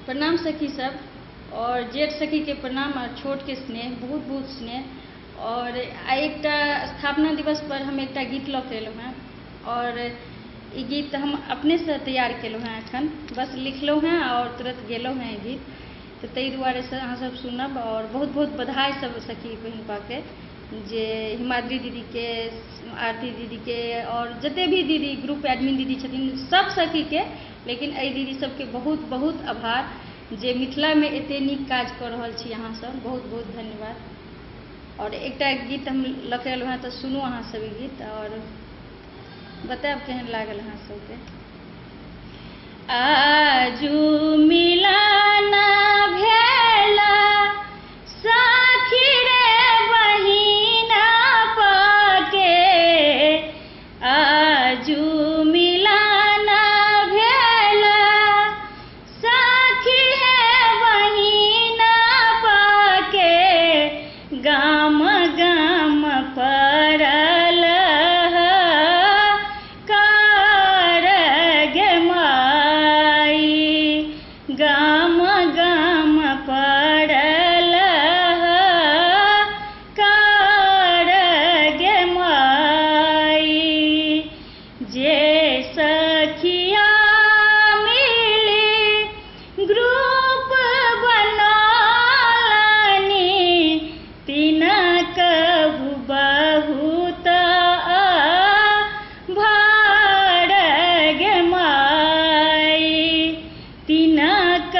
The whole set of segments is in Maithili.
प्रणाम सखी सब आओर जेठ सखीके प्रणाम आओर छोटके स्नेह, बहुत बहुत स्नेह। आओर आइ एकटा स्थापना दिवस पर हम एकटा गीत लऽ के एलहुँ हेँ आओर ई गीत हम अपनेसँ तैयार केलहुँ हेँ, एखन बस लिखलहुँ हेँ आओर तुरन्त गेलहुँ हेँ ई गीत, तऽ ताहि दुआरेसँ अहाँसभ सुनब। आओर बहुत बहुत बधाई सब सखी बहिनपाके, जे हिमाद्री दीदीके, आरती दीदीके आओर जतेक भी दीदी ग्रुप एडमिन दीदी छथिन, सब सखीके। लेकिन एहि दीदी सबके बहुत बहुत आभार जे मिथिलामे एतेक नीक काज कऽ रहल छी अहाँसभ, बहुत बहुत धन्यवाद। आओर एकटा गीत हम लऽ के एलहुँ हेँ, तऽ सुनू अहाँसभ ई गीत आओर बतायब केहन लागल अहाँ सबके। आजू मिलन भेला सखी रे बहिना पाके, आजू मिलन भेला सखी हे बहिना पाके, गाम गाम पड़ल कार गे माई, गाम गाम पड़ल कार गे माई। जे सखिया मिली ग्रुप बनौलनि, तिनक बहुत भार गे माई, तिनक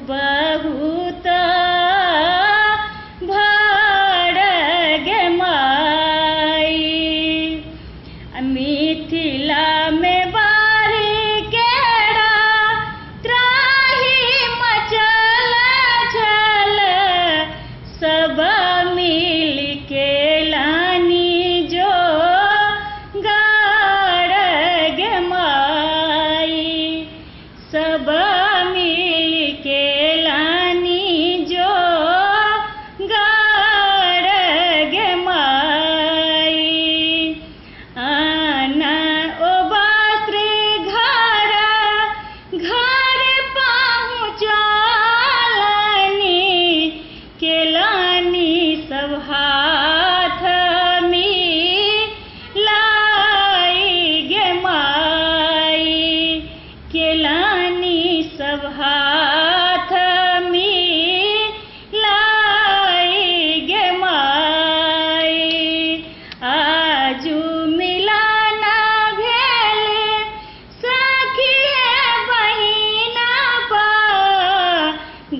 बहुत भार गे माई। मिथिला में बारी केरा त्राही मचल छल, सब मिल के लानी जो गार गे माई, सब मिल के लानी जो गार गे माई। आना ओ वस्त्र घर घर पहुँचलनि, केलनि सब हाथ मिलाई गे माई, केलनि सब हाथ मिलाई गे माई। आजू मिलन भेल सखी हे बहिना पा,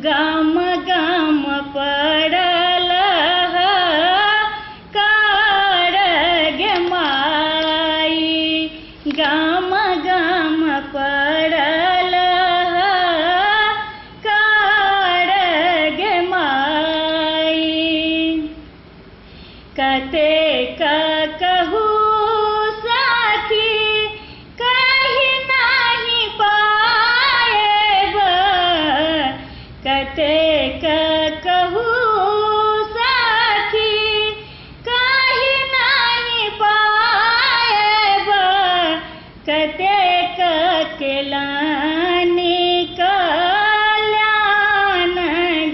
गाम गाम पड़ल कार गे माई, गाम गाम पड़ल कार गे माई। कतेक कहू सखी कहि नहि पाएब, कतेक कहू सखी कहि नहि पाएब, कतेक केलनि कल्याण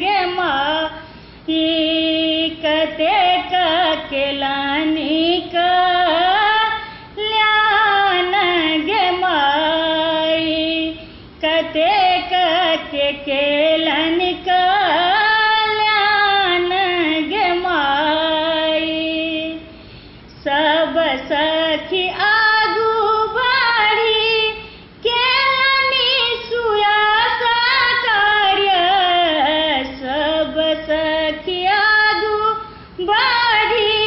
गे माई, कतेक केलनि कल्याण गे माई, कतेक के केलनि कल्याण गे माई। सब सखी आगू बढ़ी केलनि सुयास कार्य, सब सखी आगू बढ़ी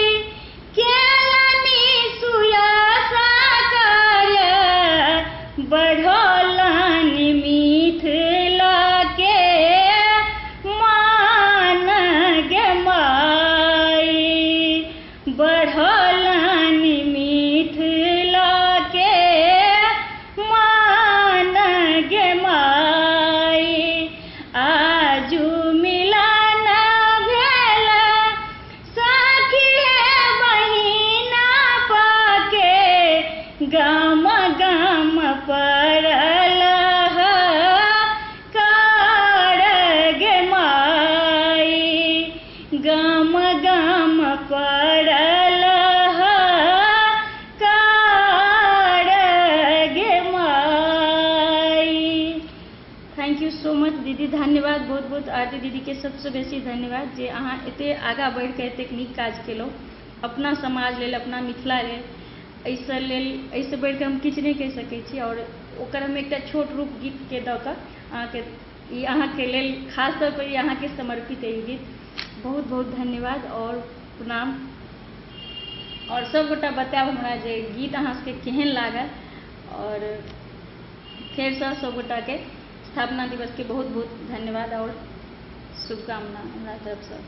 केलनि सुयास कार्य, बढ़ौलनि मिथिला के दीदी धन्यवाद, बहुत बहुत आरती दीदीके सबसँ बेसी धन्यवाद जे अहाँ एतेक आगाँ बढ़िकऽ एतेक नीक काज केलहुँ अपना समाज लेल, अपना मिथिला लेल। एहिसँ लेल एहिसँ बढ़िकऽ हम किछु नहि कहि सकै छी। आओर ओकर हम एकटा छोट रूप गीतके दऽ कऽ अहाँके ई अहाँके लेल खास तौर पर ई अहाँके समर्पित अइ गीत। बहुत बहुत धन्यवाद आओर प्रणाम। आओर सभगोटा बतायब हमरा जे गीत अहाँ सबके केहन लागल। आओर फेरसँ सभगोटाके स्थापना दिवसके बहुत बहुत धन्यवाद आओर शुभकामना हमरा तरफसँ।